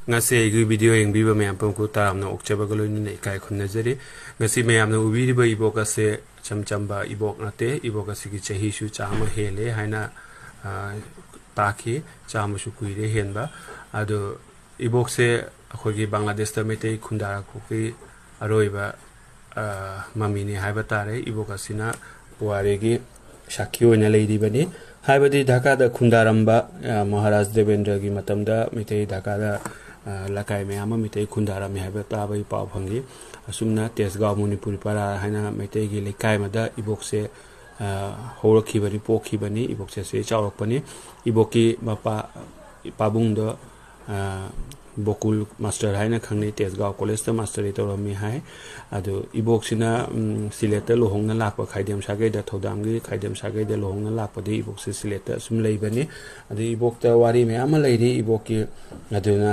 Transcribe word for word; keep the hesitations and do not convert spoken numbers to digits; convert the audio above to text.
ꯉꯁꯤ ꯑꯩꯒꯤ ꯚꯤꯗꯤꯑꯣ ꯌꯦꯡꯕꯤꯕ ꯃꯌꯥꯝ ꯄꯨꯝꯅꯃꯛꯄꯨ ꯇꯔꯥꯝꯅ ꯑꯣꯛꯆꯕꯒ ꯂꯣꯏꯅꯅ ꯏꯀꯥꯏ ꯈꯨꯝꯅꯖꯔꯤ꯫ ꯉꯁꯤ ꯃꯌꯥꯝꯅ ꯎꯕꯤꯔꯤꯕ ꯏꯕꯣꯛ ꯑꯁꯦ ꯏꯆꯝ ꯆꯝꯕ ꯏꯕꯣꯛ ꯅꯠꯇꯦ꯫ ꯏꯕꯣꯛ ꯑꯁꯤꯒꯤ ꯆꯍꯤꯁꯨ ꯆꯥꯝꯃ ꯍꯦꯜꯂꯦ ꯍꯥꯏꯅ, ꯑ, ꯇꯥꯈꯤ꯫ ꯆꯥꯝꯃꯁꯨ ꯀꯨꯏꯔꯦ ꯍꯦꯟꯕ꯫ ꯑꯗꯣ ꯏꯕꯣꯛꯁꯦ ꯑꯩꯈꯣꯏꯒꯤ ꯕꯪꯒ꯭ꯂꯥꯗꯦꯁꯇ ꯃꯩꯇꯩ ꯈꯨꯟꯗꯥꯔꯛꯄꯒꯤ ꯑꯔꯣꯏꯕ, ꯑ, ꯃꯃꯤꯅꯤ ꯍꯥꯏꯕ ꯇꯥꯔꯦ꯫ ꯏꯕꯣꯛ ꯑꯁꯤꯅ ꯄꯨꯋꯥꯔꯤꯒꯤ ꯁꯥꯈꯤ ꯑꯣꯏꯅ ꯂꯩꯔꯤꯕꯅꯤ꯫ ꯍꯥꯏꯕꯗꯤ ꯙꯥꯀꯥꯗ ꯈꯨꯟꯗꯥꯔꯝꯕ, ꯑ, ꯃꯍꯥꯔꯥꯖ ꯗꯦꯕꯦꯟꯗ꯭ꯔꯒꯤ ꯃꯇꯝꯗ ꯃꯩꯇꯩ ꯙꯥꯀꯥꯗ, ꯑ, ꯂꯩꯀꯥꯏ ꯃꯌꯥꯝ ꯑꯃ ꯃꯩꯇꯩ ꯈꯨꯟꯗꯥꯔꯝꯃꯤ ꯍꯥꯏꯕ ꯇꯥꯕꯒꯤ ꯄꯥꯎ ꯐꯪꯉꯤ꯫ ꯑꯁꯨꯝꯅ ꯇꯦꯖꯒꯥꯎ ꯃꯅꯤꯄꯨꯔꯤ ꯄꯔꯥ ꯍꯥꯏꯅ ꯃꯩꯇꯩꯒꯤ ꯂꯩꯀꯥꯏ ꯑꯃꯗ ꯏꯕꯣꯛꯁꯦ, ꯑ, ꯍꯧꯔꯛꯈꯤꯕꯅꯤ, ꯄꯣꯛꯈꯤꯕꯅꯤ꯫ ꯏꯕꯣꯛꯁꯦ ꯑꯁꯤ ꯆꯥꯎꯔꯛꯄꯅꯤ꯫ ꯏꯕꯣꯛꯀꯤ ꯃꯄꯥ, ꯄꯥꯕꯨꯡꯗꯣ, ꯑ, ꯕꯣꯀꯨꯜ ꯃꯥꯁꯇꯔ ꯍꯥꯏꯅ ꯈꯪꯅꯩ, ꯇꯦꯖꯒꯥꯎ ꯀꯣꯂꯦꯖꯇ ꯃꯥꯁꯇꯔꯤ ꯇꯧꯔꯝꯃꯤ ꯍꯥꯏ꯫ ꯑꯗꯨ ꯏꯕꯣꯛꯁꯤꯅ, ꯎꯝ, ꯁꯤꯂꯦꯠꯇ ꯂꯨꯍꯣꯡꯅ ꯂꯥꯛꯄ, ꯈꯥꯏꯗꯦꯝ ꯁꯥꯒꯩꯗ, ꯊꯧꯗꯥꯝꯒꯤ ꯈꯥꯏꯗꯦꯝ ꯁꯥꯒꯩꯗ ꯂꯨꯍꯣꯡꯅ ꯂꯥꯛꯄꯗꯒꯤ ꯏꯕꯣꯛꯁꯤ ꯁꯤꯂꯦꯠꯇ ꯑꯁꯨꯝ ꯂꯩꯕꯅꯤ꯫ ꯑꯗꯩ ꯏꯕꯣꯛꯇ ꯋꯥꯔꯤ ꯃꯌꯥꯝ ꯑꯃ ꯂꯩꯔꯤ꯫ ꯏꯕꯣꯛꯀꯤ, ꯑꯗꯨꯅ